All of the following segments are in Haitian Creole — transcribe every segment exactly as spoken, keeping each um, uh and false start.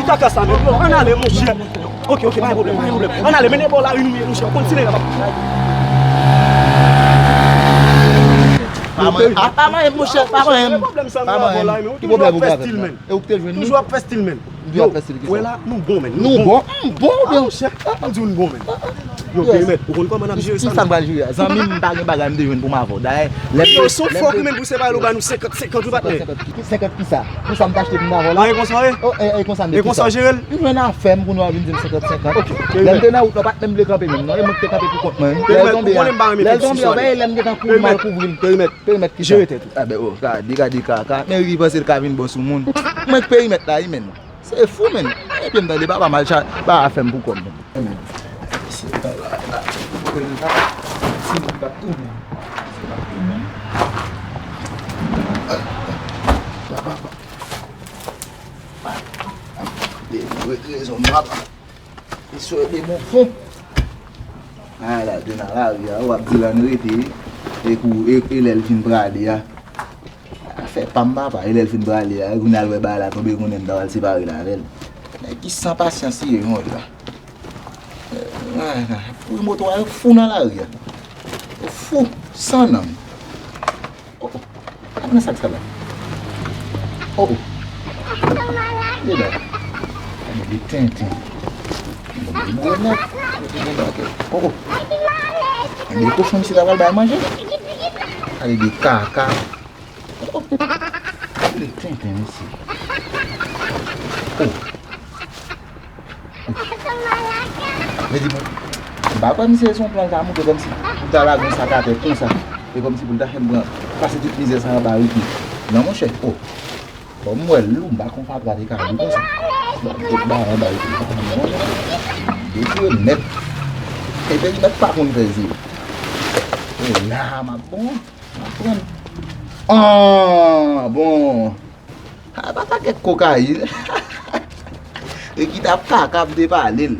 Kaka sa menm, non, ann ale, monchè. Ok, ok, pa gen pwoblèm, pa gen pwoblèm. Ann ale, mennen bò lari nou ye, monchè. Ou konn si nèg la p ap. Pa manyen, a, pa manyen, monchè, pa manyen. Pa manyen. Ki pwoblèm ou gen avè l? E ou ki te jwenn li? Toujou ap fè stil, menn. Toujou ap fè stil ki sa? Wè la, nou bon, menn. Nou bon? M bon, ou bon, monchè. M di w nou bon, menn. Yo, Perimet, ou konn kòman n ap jere sa? Kisa m pral jere a? Zanmi m, m pa gen bagay m te jwenn pou m avè w. Dayè, lè m te. Yo, se w fòk ou menm pou se pa yo ba nou senkant senkant ou patnè. Senkant ki sa? Pou sa m t achte pou m avè w la? E konsa w ye? E konsa m te fè. E konsa w jere l? M jwenn afè m pou nou a vin di m senkant senkant. Lè m te nan wout la, w pa t menm vle kanpe menm non. E mwen ki te kanpe pou kont mwen wi. Lè l tonbe a, lè l tonbe a, w pa wè lè m gentan kouri m al kouvri l. Perimet, Perimet, ki sa? Jere tèt ou. Gade, gade kaka. Men li panse l ka vin bon sou moun. Mwen k Perimet la wi menn. Se fou, menn. Ebyen, m tande papa m al cha-, ba afè m pou kò m, menn. Ebyen, se pa la, la. Kwen la, se moun k ap tounen. Se pa tounen. Papa, papa. De move rezon, papa. E sou de bon fon. A, la, de nan lari a, w ap di l ann rete. E kou, e, e lè l fin prale a. Afè pa m papa, e lè l fin prale a, kounye a l wè bagay la tonbe, konnen m ta pral separe l avè l. Nèg ki san pasyans li ye, yon la. Kouri moto a, yo fou nan lari a. Yo fou, san nanm. Oh, oh. Gade nan sak sa la. Oh, oh. Gade la. Gade de tenten. Gade de gwo nèg. Gade de gwo nèg. Oh, oh. Gade de kochon misye ta pral bay manje. Gade de kaka. Li tenten, mesye. Oh. Mwen di, bon, m pa kwè misye se yon plan l ta monte kòmsi pou l ta lage yon sak atè konsa. E kòmsi pou l ta fè m pran, pase tout mizè sa anba Ricky. Non, monchè. Oh. Bon, m wè l lou, m pa konn fatra te ka lou konsa. Tout bagay anba Ricky. Detire nèt. E Perimet pa konn fè zye. E la, m ap bon. Konprann? Ah, bon. A pa ta kèk kokayin. E ki t ap kaka m te pale l.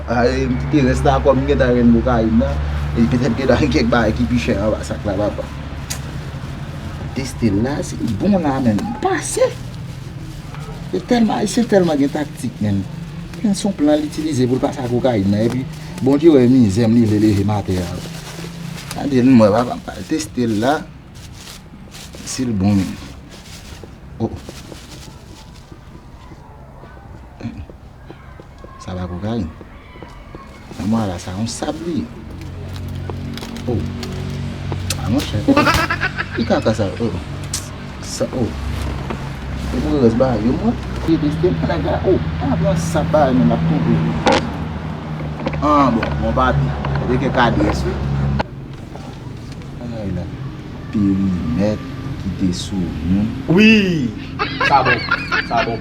A, e m kite rès la kòm m gentan jwenn kokayin nan. E petèt gentan gen kèk bagay ki pi chè anba sak la, papa. Teste l la, si l bon la menm, pase. E tèlman, Ayisyen tèlman gen taktik, menm. Gen se yon plan l itilize pou l pase a kokayin nan, epi Bondye wè mizè m, li vle leve m atè a. Gade l, m wè papa m pral teste l la. Si l bon menm. Oh. Sa pa kokayin. Nan mwa la, sa yon sab li ye. Oh. A monchè. Oh. Ki kaka sa? Oh. Sa, oh. E pou rès bagay yo, mwen. Ki teste m, nèg la. Oh. A pran sab bagay, men l ap twonpe. Ah, bon, bon, papi. Gade kèk adrès, wi. Ay la. Perimèt ki te sou nou. Wi! Sa bon. Sa bon.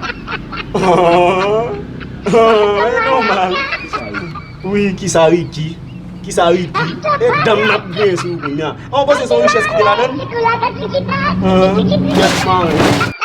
E nòmal. Wi, kisa Ricky? Kisa Ricky? E danm n ap griyen sou ou kounye a. An, ou panse se yon richès ki te ladan l? An, yès, maren.